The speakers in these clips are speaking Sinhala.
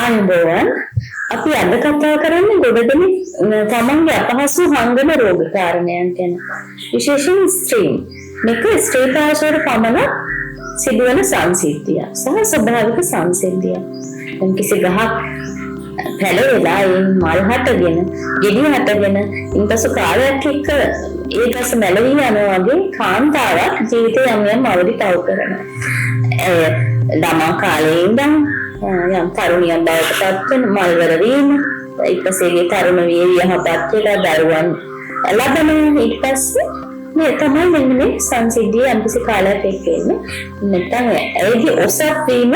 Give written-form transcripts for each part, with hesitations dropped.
ආයුබෝවන්. අපි අද කතා කරන්නේ ගොඩ දෙනෙක් තමන්ගේ අපහසු හංගන රෝග කාරණයන් ගැන. විශේෂයෙන් ස්ත්‍රීන්. මේක ස්ත්‍රී පාර්ශ්වයට පමණක් සිදුවන සංසිද්ධියක් සහ ස්වභාවික සංසිද්ධියක්. දැන් කිසි ගහක් පැලවෙලා ඒ මල් හටගෙන, ගෙඩි හටගෙන, ඉන්පසු කාලයක් එක්ක ඒ ගස මැලවී යනවා වගේ කාන්තාවක් ජීවිතේ යම් යම් අවදි පව් කරනවා. ඇය ළමා කාලේ ඉඳන් යම් තරුණියක් බවට පත් වෙන මල්වර වීම, ඊට පස්සේ ඒ තරුණ විය යහපත් වෙලා දරුවන් ලබනවා. ඊට පස්සේ මේ තමයි මෙන්න මේ සංසිද්ධිය යම්කිසි කාලයක් එක්ක එන්නේ. නැත්නම් ඇයගේ ඔසප් වීම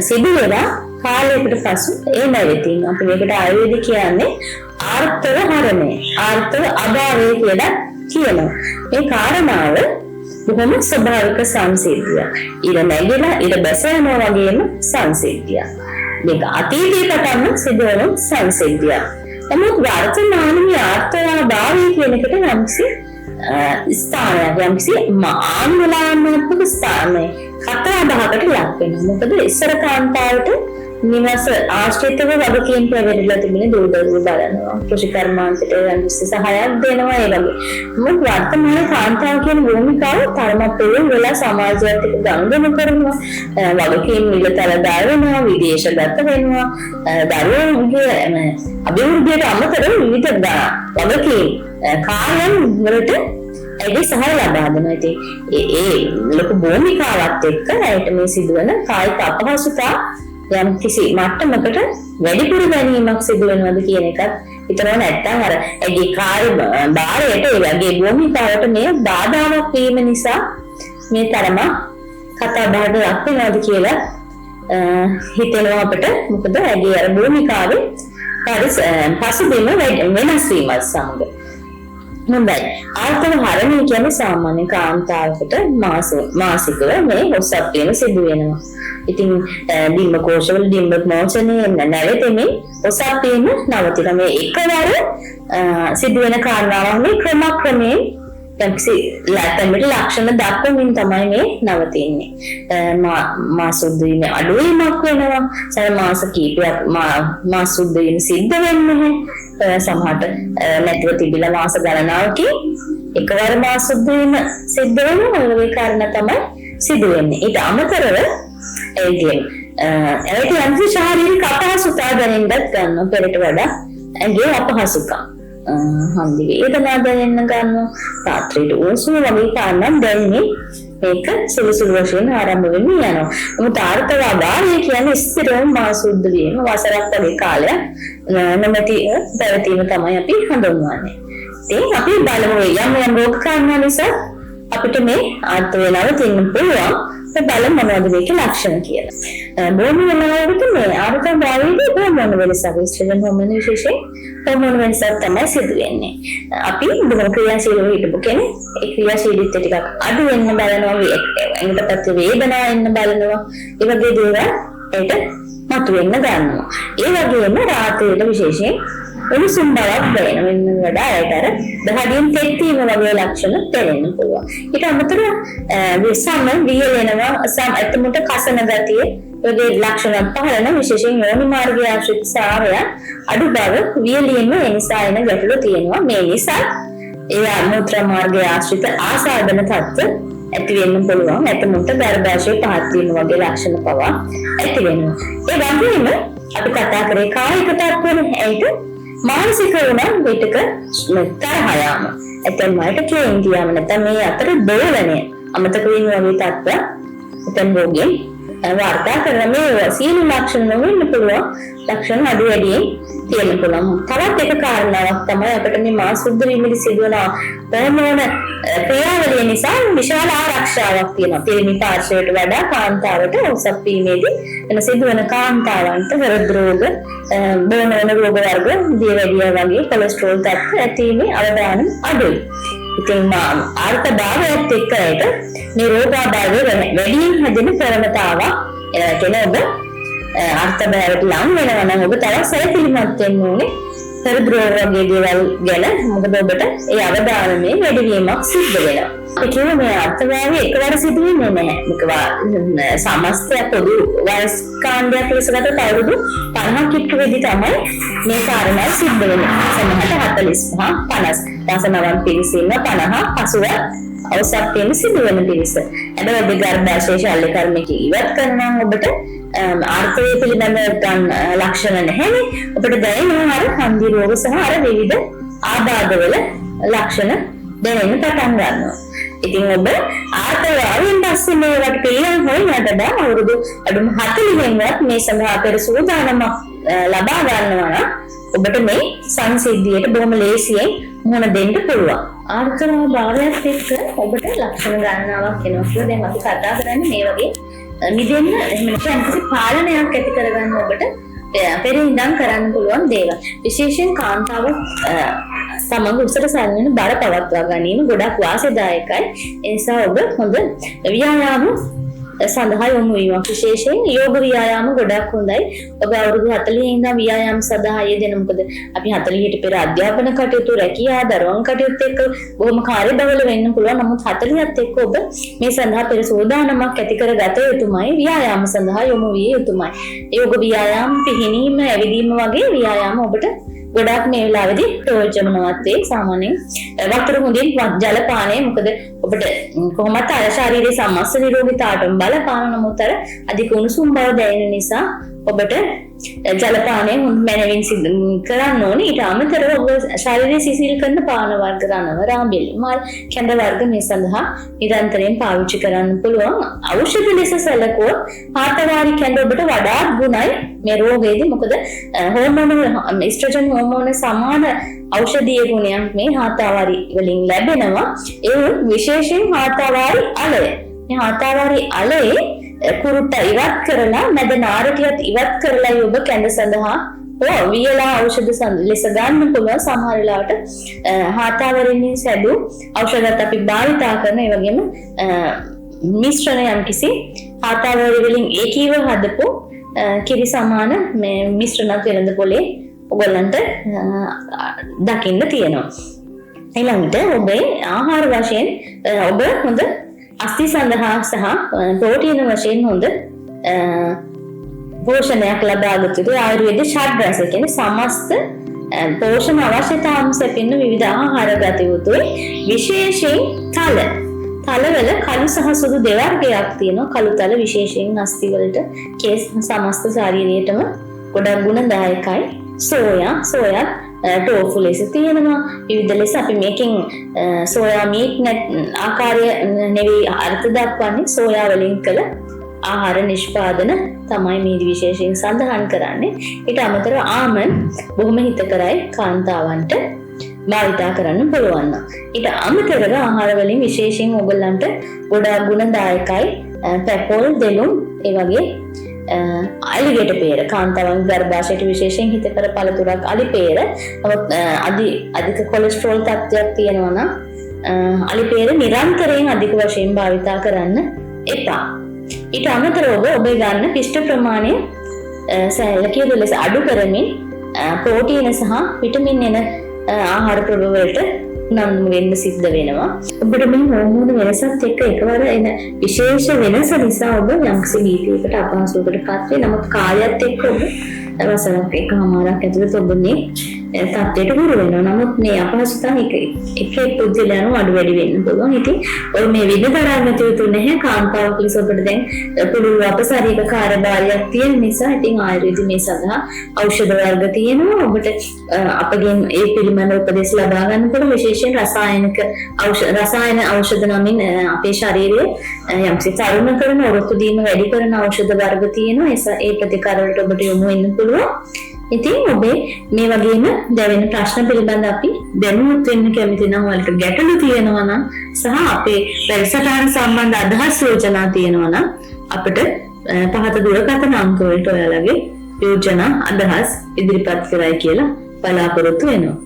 සිදු වෙලා කාලයකට පසු ඒ නැවතීම. අපි මේකට ආයුර්වේද කියන්නේ ආර්තව හරණය, ආර්තව අභාවය කියලා කියනවා. මේ කාරණාව බොහොම ස්වභාවික සංසිද්ධියක්. ඉර නැගිලා ඉර බැස යනවා වගේම සංසිද්ධියක්. මේක අතීතයේ පටන්ම සිදුවන සංසිද්ධියක්. නමුත් වර්තමාන මේ ආර්තවාභාවය කියන එකට යම්කිසි ස්ථානයක්, යම්කිසි ආందోලනාත්මක ස්ථානයක් කතා බහකට ලක් වෙනවා. මොකද ඉස්සර කාන්තාවට නිවස ආශ්‍රිතව වගකීම් පැවරිලා තිබුණේ දූ දරුවෝ බලනවා, කෘෂි කර්මාන්තයට යම්කිසි සහායක් දෙනවා ඒ වගේ. නමුත් වර්තමාන කාන්තාව කියන භූමිකාව තරමක් පෙරළුම් වෙලා සමාජයත් එක්ක ගනුදෙනු කරනවා, වගකීම් නිලතල දරනවා, විදේශගත වෙනවා, දරුවන්ගේ අභිවෘද්ධියට අමතරව විවිධ වගකීම් කාර්යයන් වලට ඇගේ සහාය ලබා දෙනවා. ඉතින් ඒ ලොකු භූමිකාවත් එක්ක ඇයට මේ සිදුවන කායික අපහසුතා යම් කිසි මට්ටමකට වැඩිපුර දැනීමක් සිදු වෙනවද කියන එකත් හිතනවා. නැත්තම් අර ඇගේ කාර්ය භාරයට ඒ වගේ භූමිකාවට මේ බාධාවක් වීම නිසා මේ තරම කතා බහට ලක් වෙනවද කියලා හිතෙනවා අපිට. මොකද ඇගේ අර භූමිකාවේ පසුබිම වෙනස් වීමත් සමග. හොඳයි. ආර්තව හරණය කියන්නේ සාමාන්‍ය කාන්තාවකට මාසිකව මේ ඔසප් වීම සිදු වෙනවා. ඉතින් ඩිම්බ කෝෂවල ඩිම්බ මෝචනය නැවතෙමින් ඔසප් වීම නවතිනවා. මේ එකවර සිදුවෙන කාරණාවක් මේ ක්‍රමක්‍රමයෙන් යම්කිසි ලැතැම්මට ලක්ෂණ දක්වමින් තමයි මේ නවතින්නේ. මාස සුද්ධ වීම අඩුවීමක් වෙනවා. සමහර මාස කීපයක් මාස සුද්ධ වීම සිද්ධ වෙන්නේ නැහැ. සමහරට නැතිව තිබිලා මාස ගණනාවකින් එකවර මාස සුද්ධ වීම සිද්ධ වෙනවා. ඔය වගේ කාරණා තමයි සිදු වෙන්නේ. ඊට අමතරව ඒ ඇයට යම්කිසි ශාරීරික අපහසුතා දැනෙන්නත් ගන්නවා පෙරට වඩා ඇගේ අපහසුකම්. හන්දි වේදනා දැනෙන්න ගන්නවා, රාත්‍රියට උණුසුම වගේ කාරණා දැනෙන්නේ මේක සුළු සුළු වශයෙන් ආරම්භ වෙමින් යනවා. නමුත් ආර්තව අභාවය කියන්නේ ස්ථිරවම මාස සුද්ධ වීම වසරක් වගේ කාලයක් නොමැති පැවතීම තමයි අපි හඳුන්වන්නේ. ඉතින් අපි බලමු යම් යම් රෝග කාරණා නිසා අපිට මේ ආර්තවය නවතින්න පුළුවන්. අපි බලමු මොනවද මේකේ ලක්ෂණ කියලා. බොහොම වෙලාවකට මේ ආර්තව භාවයේදී හෝමෝන වෙනසක්, එස්ට්‍රජන් හෝමෝන විශේෂයෙන් හෝමෝන වෙනසක් තමයි සිදු වෙන්නේ. අපි බොහොම ක්‍රියාශීලීව හිටපු කෙනෙක් ඒ ක්‍රියාශීලීත්වය ටිකක් අඩු වෙන්න බලනවා, ඇඟට පස්සේ වේදනාව එන්න බලනවා. ඒ වගේ දේවල් ඒට මතුවෙන්න ගන්නවා. ඒ වගේම රාත්‍රියට විශේෂයෙන් උණුසුම් බවක් දැනෙන වෙන වඩා ඇයට අර දහඩියෙන් තෙත් වීම වගේ ලක්ෂණ දැනෙන්න පුළුවන්. ඊට අමතරව සම වියලෙනවා, සම ඇතමුට කසන ගතිය වගේ ලක්ෂණ පහළ වෙන විශේෂයෙන් යෝනි මාර්ගයේ ආශ්‍රිත සාරයන් අඩු බව වියලීම ඒ නිසා එන ගැටලු තියෙනවා. මේ නිසා ඒ මූත්‍රා මාර්ගයේ ආශ්‍රිත ආසාදන තත්ත්ව ඇති වෙන්න පුළුවන්. ඇතමුට ගර්භාෂය පහත් වීම වගේ ලක්ෂණ පවා ඇති වෙනවා. ඒ වගේම අපි කතා කරේ කායික තත්ත්වනේ. ඇයිද මානසික වුණා විටක තරහ යාම. ඇතැම් අයට කේන්ති යාම නැත්නම් මේ අතර දෝලනය අමතක වීම වගේ තත්ත්ව ඇතැම් රෝගීන් වාර්තා කරන මේ සියලු ලක්ෂණ නොවෙන්න පුළුවන්. ලක්ෂණ අඩු වැඩියෙන් තියෙන්න පුළුවන්. තවත් එක කාරණාවක් තමයි අපිට මේ මාස සුද්ධ වීමේදී සිදුවන හෝමෝන ක්‍රියාවලිය නිසා විශාල ආරක්ෂාවක් තියෙනවා. පිරිමි පාර්ශ්වයට වඩා කාන්තාවට ඔසප් වීමේදී එන සිදුවන කාන්තාවන්ට හෘද රෝග, බෝන වෙන රෝග වර්ග, දියවැඩියා වගේ කොලෙස්ටරෝල් තත්ත්ව ඇතිවීමේ අවදානම් අඩුයි. ඉතින් ආර්ථභාවයත් එක්ක ඇයට මේ රෝගාබාධ වැඩියෙන් හැදෙන ප්‍රවණතාවක් එනවා. කියන්නේ ඔබ ආර්ථභාවයට ලං වෙනවා නම් ඔබ තවත් සැලකිලිමත් වෙන්න ඕනේ. හෘද රෝග වගේ දේවල් ගැන මොකද ඔබට ඒ අවදානමේ වැඩිවීමක් සිද්ධ වෙනවා. අපි කියමු මේ ආර්තවාවය එකවර සිදු වෙන්නේ නැහැ. මේක සමස්තයක් පොදු වයස් කාණ්ඩයක් ලෙස ගත්තොත් අවුරුදු 50ක් ඉක්ක වෙදි තමයි මේ කාරණාව සිද්ධ වෙන්නේ. සමහරට 45 50 දසනවන් පිරිස ඉන්න 50 පසුව අවසක් වෙන සිදු වෙන පිරිස. හැබැයි ඔබේ ගර්භාෂයේ ශල්‍ය කර්මයක ඉවත් කරනවා නම් ඔබට ආර්තවය පිළිබඳව ගන්න ලක්ෂණ නැහැනේ. ඔබට දැනෙනවා අර හන්දි රෝග සහ අර විවිධ ආබාධවල ලක්ෂණ දැනෙන්න පටන් ගන්නවා. ඉතින් ඔබ ආර්තවයෙන් පස්සේ මේවට පිළියම් හොයනට බෑ අවුරුදු අඩුම 40න්වත් මේ සඳහා පෙර සූදානමක් ලබා ගන්නවා නම් ඔබට මේ සංසිද්ධියට බොහොම ලේසියෙන් මුහුණ දෙන්න පුළුවන්. ආර්තව භාවයත් එක්ක ඔබට ලක්ෂණ ගණනාවක් එනවා කියලා දැන් අපි කතා කරන්නේ මේ වගේ මිදෙන්න එහෙම නැත්නම් කිසි පාලනයක් ඇති කරගන්න ඔබට පෙර ඉඳන් කරන්න පුළුවන් දේවල්. විශේෂයෙන් කාන්තාව තමන්ගේ උසට සැලෙන බර පවත්වා ගැනීම ගොඩක් වාසිදායකයි. ඒ නිසා ඔබ හොඳ ව්‍යායාම සඳහා යොමු වීමක්. විශේෂයෙන් යෝග ව්‍යායාම ගොඩක් හොඳයි. ඔබ අවුරුදු 40 ඉඳන් ව්‍යායාම සඳහා යෙදෙන, මොකද අපි 40ට පෙර අධ්‍යාපන කටයුතු, රැකියා, දරුවන් කටයුතු එක්ක බොහොම කාර්යබහුල වෙන්න පුළුවන්. නමුත් 40ත් එක්ක ඔබ මේ සඳහා පෙර සූදානමක් ඇති කරගත යුතුමයි. ව්‍යායාම සඳහා යොමු විය යුතුමයි. යෝග ව්‍යායාම, පිහිනීම, ඇවිදීම වගේ ව්‍යායාම ඔබට ගොඩක් මේ වෙලාවේදී ප්‍රයෝජනවත් වේ. සාමාන්‍යයෙන් වතුර හොඳින් ජල පානය, මොකද ඔබට කොහොමත් අර ශාරීරික සමස්ත නිරෝගීතාවටම බලපාන. නමුත් අර අධික උණුසුම් බව දැනෙන නිසා ඔබට ජල පානය හොඳ මැනවින් සිදු කරන්න ඕනේ. ඊට අමතරව ඔබ ශාරීරිය සිසිල් කරන පාන වර්ග, රණව, රාඹෙලි, මල්, කැඳ වර්ග මේ සඳහා නිරන්තරයෙන් පාවිච්චි කරන්න පුළුවන්. ඖෂධ ලෙස සැලකුවොත් හාතවාරි කැඳ ඔබට වඩාත් ගුණයි මේ රෝගයේදී. මොකද හෝමෝන, ඉස්ට්‍රජන් හෝමෝන සමාන ඖෂධීය ගුණයක් මේ හාතාවාරි වලින් ලැබෙනවා. ඒ විශේෂයෙන් හාතාවාරි අලය. මේ හාතාවාරි අලයේ කුරුට්ට ඉවත් කරලා මැද නාරටියත් ඉවත් කරලා ඔබ කැඳ සඳහා හෝ වියලා ඖෂධ ලෙස ගන්න පුළුවන්. සමහර වෙලාවට හාතාවරින් සැදූ ඖෂධත් අපි භාවිතා කරන, ඒ වගේම මිශ්‍රණ යම්කිසි හාතාවරි වලින් ඒකීව හදපු කිරි සමාන මේ මිශ්‍රණත් වෙළඳ පොලේ ඔයගොල්ලන්ට දකින්න තියෙනවා. ඊළඟට ඔබේ ආහාර වශයෙන් ඔබ හොඳ අස්ථි සඳහා සහ ප්‍රෝටීන වශයෙන් හොඳ පෝෂණයක් ලබා ගත යුතුයි. ආයුර්වේද ෂඩ් රස කියන්නේ සමස්ත පෝෂණ අවශ්‍යතාවන් සැපෙන විවිධ ආහාර ගත යුතුයි. විශේෂයෙන් තල. තලවල කළු සහ සුදු දෙවර්ගයක් තියෙනවා. කළු තල විශේෂයෙන් අස්ථි වලට, කේස් සමස්ත ශරීරයටම ගොඩක් ගුණදායකයි. සෝයා, සෝයාත් ටෝෆු ලෙස තියෙනවා. විවිධ ලෙස අපි මේකෙන් සෝයා මීට් ආකාරය නෙවෙයි අර්ථ දක්වන්නේ, සෝයා වලින් කළ ආහාර නිෂ්පාදන තමයි මේ විශේෂයෙන් සඳහන් කරන්නේ. ඊට අමතරව ආමන්ඩ් බොහොම හිතකරයි කාන්තාවන්ට භාවිතා කරන්න පුළුවන් නම්. ඊට අමතරව ආහාර වලින් විශේෂයෙන් ඔයගොල්ලන්ට ගොඩාක් ගුණදායකයි පැපොල්, දෙලුම්, ඒ වගේ අලිගෙට පේර. කාන්තාවන් ගර්භාෂයට විශේෂයෙන් හිතකර පළතුරක් අලි පේර. නමුත් අධික කොලෙස්ටරෝල් තත්ත්වයක් තියෙනවා නම් අලි පේර නිරන්තරයෙන් අධික වශයෙන් භාවිතා කරන්න එපා. ඊට අමතරව ඔබ ඔබේ ගන්න පිෂ්ඨ ප්‍රමාණය සැලකිය යුතු ලෙස අඩු කරමින් ප්‍රෝටීන සහ විටමින් එන ආහාර ප්‍රභව වලට උනන්දු වෙන්න සිද්ධ වෙනවා. ඔබට මේ හෝමෝන වෙනසත් එක්ක එකවර එන විශේෂ වෙනස නිසා ඔබ යම්කිසි භීතියකට අපහසුවකට පත් වේ. නමුත් කාලයත් එක්ක ඔබ වසරක් එකහමාරක් ඇතුළත ඔබ මේ තත්ත්වයට හුරු වෙනවා. නමුත් මේ අපහසුතා එක එක එක් පුද්ගලයන් අඩු වැඩි වෙන්න පුළුවන්. ඉතින් ඔය මේ විද දරන්න යුතු නැහැ. කාන්තාවක් ලෙස ඔබට දැන් පුළුල් අපසාරික කාර්යභාරයක් තියෙන නිසා ඉතින් ආයුර්වේද මේ සඳහා ඖෂධ වර්ග තියෙනවා. ඔබට අපගෙන් ඒ පිළිබඳ උපදෙස් ලබා ගන්න පුළුවන්. විශේෂයෙන් රසායනික ඖෂධ, රසායන ඖෂධ නමින් අපේ ශරීරය යම්කිසි තරුණ කරන, ඔරොත්තු දීම වැඩි කරන ඖෂධ වර්ග තියෙනවා. ඒ ප්‍රතිකාර වලට ඔබට යොමු වෙන්න පුළුවන්. ඉතින් ඔබේ මේ වගේම දැවෙන ප්‍රශ්න පිළිබඳ අපි දැනුවත් වෙන්න කැමති නම්, ඔයාලට ගැටලු තියෙනවා නම් සහ අපේ වැඩසටහන සම්බන්ධ අදහස් යෝජනා තියෙනවා නම් අපිට පහත දුරකථන අංක වලට ඔයාලගේ යෝජනා අදහස් ඉදිරිපත් කරයි කියලා බලාපොරොත්තු වෙනවා.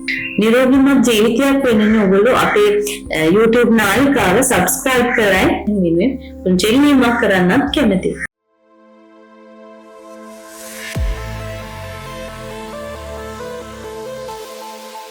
නිරෝගීමත් ජීවිතයක් වෙනුවෙන් ඔයගොල්ලෝ අපේ YouTube නාලිකාව සබ්ස්ක්‍රයිබ් කරයි වෙනුවෙන් පුංචි ඉල්ලීමක් කරන්නත් කැමතියි.